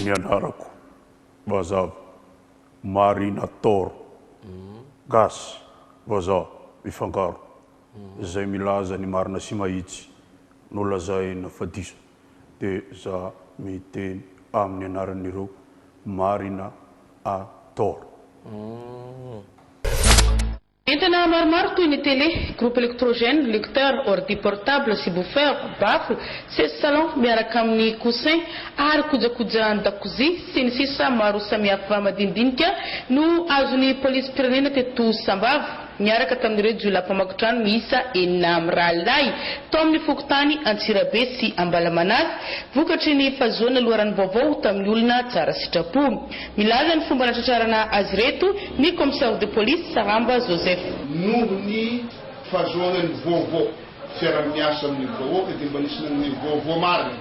Ny anarako mazava Marina Tor gasy vazaha mifangaro izay milaza ny marina sy mahitsy no lazaina fa diso de za miteny amin'ny anaran'ireo Marina à tort. Entana maromaro toy ny télé, groupe électrogène, lecteur, ordi portable, subwoofer, baffle, seza salon miaraka amin'ny coussin ary kojakojan-dakozia sy ny sisa maro samihafa madinidinika no azon'ny polisim-pirenena teto Sambava niaraka tamin'ireo jiolahy mpamaky trano miisa enina mirahalahy tao amin'ny fokontany Antsirabe sy Ambalamanasy vokatry ny fahazoana loharanom-baovao tamin'ny olona tsara sitrapo. Milaza ny fomba natratrarana azy ireto ny Commissaire de police Saramba Joseph. Noho ny fahazoana ny vaovao, fiaraha-miasa amin'ny vahoaka dia mba nisy nanome vaovao marina.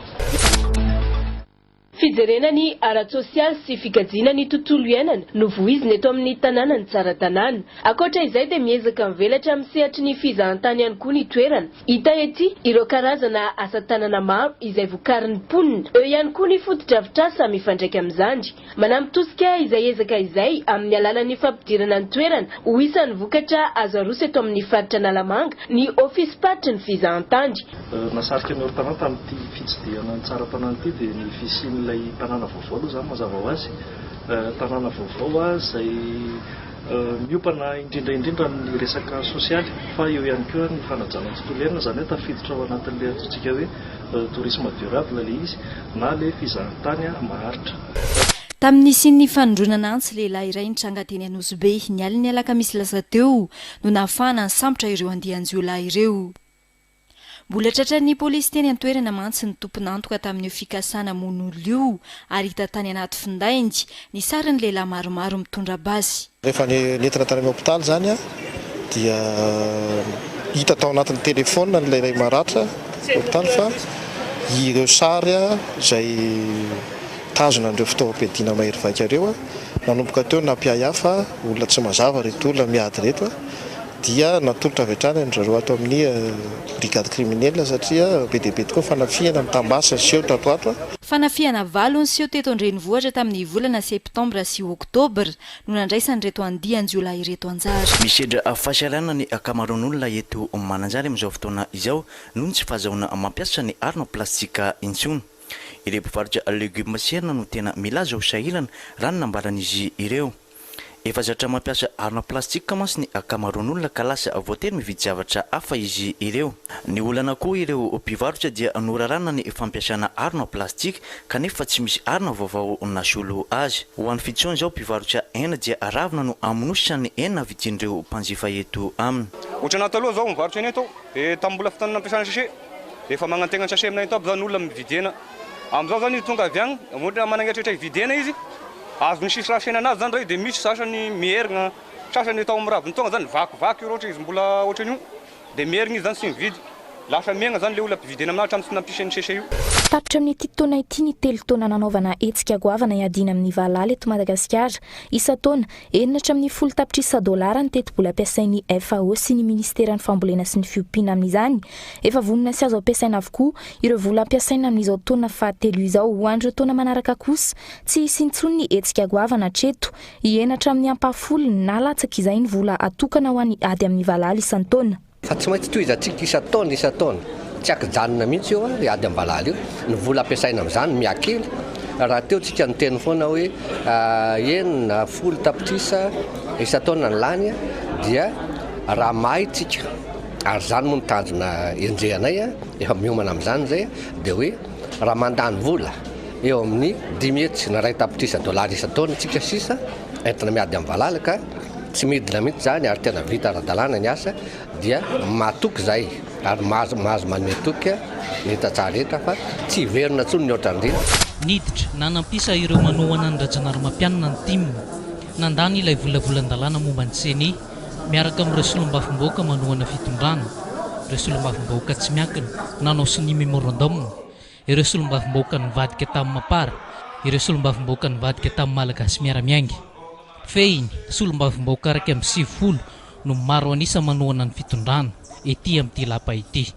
Fijerena ny ara-tsosialy sy fikajiana ny tontolo iainana no voizina eto amin'ny tanànan'i Tsaratanàna. Ankoatra izay dia miezaka mivelatra amin'ny sehatry ny fizahantany ihany koa ny toerana. Hita ety ireo karazana asa tanana maro izay vokarin'ny mponina. Eo ihany koa ny fotodrafitrasa mifandraika amin'izany. Manampy tosika izay ezaka izay amin'ny alalan'ny fampidirana ny toerana ho isan'ny vokatra azo aroso eto amin'ny faritra Analamanga ny ofisim-paritry ny fizahantany. Nahasarika ny Ortana tamin'ity fitsidihana an'i Tsaratanàna ity dia ny fisian'ilay tanàna vaovao aloha izany mazava ho azy. Tanàna vaovao izay miompana indrindra indrindra amin'ny resaka sosialy fa eo ihany koa ny fanajana ny tontolo iainana, izany hoe tafiditra ao anatin'ilay antsointsika hoe tourisme durable ilay izy na ilay fizahantany maharitra. Tamin'ny nisian'ny fanindronana antsy lehilahy iray nitranga teny Anosibe, ny alin'ny alakamisy lasa teo, no nahafahana nisambotra ireo andian-jiolahy ireo. Mbola tratran'ny polisy teny an-toerana mantsy ny tompon'antoka tamin'io fikasana hamono olona io ary hita tany anaty findainy ny sarin'ny lehilahy maromaro mitondra basy. Rehefa nentina tany amin'ny hopitaly izany dia hita tao anatin'ny telefaonina ilay maratra hopitaly fa ireo sary izay mitazona an'ireo fitaovam-piadiana mahery vaika ireo. Nanomboka teo nampiahiahy fa olona tsy mazava ireto olona miady ireto. Dia natolotra avy hatrany an-dry zareo ato amin'ny brigade criminelle satria be dia be tokoa ny fanafihana mitam-basy niseho tato ho ato. Fanafihana valo niseho teto an-drenivohitra tamin'ny volana septambra sy oktobra no nandraisan'ireto andian-jiolahy ireto anjara. Misedra fahasahiranana ny ankamaroan'olona eto Mananjary amin'izao fotoana izao noho ny tsy fahazahoana mampiasa ny harona plastika intsony. Ireo mpivarotra legioma sy hena no tena milaza ho sahirana raha ny nambaran'izy ireo. Efa zatra mampiasa harona plastika mantsy ny ankamaroan'olona ka lasa voatery mividy zavatra hafa izy ireo. Ny olana koa ireo mpivarotra dia norarana ny fampiasana harona plastika kanefa tsy misy harona vaovao nasolo azy. Ho an'i Fidson izao mpivarotra hena dia ravina no amonosany hena vidian'ireo mpanjifa eto aminy. Ohatranà taloha zao mivarotra hena eto de tamin'ny mbola fotoana nampiasana sachet de efa magnantegna sachet aminay eto aby zany olona mividy hena. Amin'izao zany izy tonga avy agny, ohatra managna eritreritra hividy hena izy, azon'ny sisy raha asiana anazy zany reo de misy sasany mierigna, sasany atao amin'ny raviny tonga zany vakivaky io raha ohatra izy mbola ohatran'io de mierigna izy zany tsy mividy, lasa miegna zany le olona mpividy hena aminazy hatramin'ny tsy nampisy an'i sachet io. Tapitra amin'ity taona ity ny telo taona nanaovana hetsika goavana hiadiana amin'ny valala eto Madagasikara. Isan-taona, Enina hatramin'ny folo tapitrisa dolara ny tetibola ampiasain'ny FAO sy ny minisiteran'ny fambolena sy ny fiompiana amin'izany. Efa vonona sy azo ampiasaina avokoa ireo vola ampiasaina amin'izao taona fahatelo izao. Ho an'ireo taona manaraka kosa, tsy hisy intsony ny hetsika goavana hatreto. Hihena hatramin'ny ampahafolony na latsaka izay ny vola atokana ho an'ny ady amin'ny valala isan-taona. Fa tsy maintsy tohizantsika isan-taona isan-taona, tsy ankijanona mihitsy io io ady am-balala io, ny vola ampiasaina amin'izany mihakely, raha teo tsika niteny foana hoe enina, folo tapitrisa isan-taona ny lany dia raha mahay tsika, ary izany moa no tanjona enjehanay, efa miomana amin'izany izay, dia hoe raha mandany vola eo amin'ny dimy hetsy na iray tapitrisa dolara isan-taona tsika sisa entina miady amin'ny valala ka Tsy midina mihitsy izany ary tena vita ara-dalàna ny asa dia matoky izahay ary mahazo mahazo manome toky ny tantsaha rehetra fa tsy hiverina intsony ny ohatran'ireny. Niditra nanampisa ireo manohana an'i Rajaonarimampianina ny tim. Nandany ilay volavolan-dalàna momba ny Ceni miaraka amin'ireo solombavambahoaka manohana fitondrana, ireo solombavambahoaka tsy miankina nanao sonia memorandum, ireo solombavambahoaka nivadika tamin'ny Mapar, ireo solombavambahoaka nivadika tamin'ny Malagasy Miara-Miainga. Fehiny, solombavambahoaka 91 no maro an'isa manohana ny fitondrana, ety amin'ity lapa ity.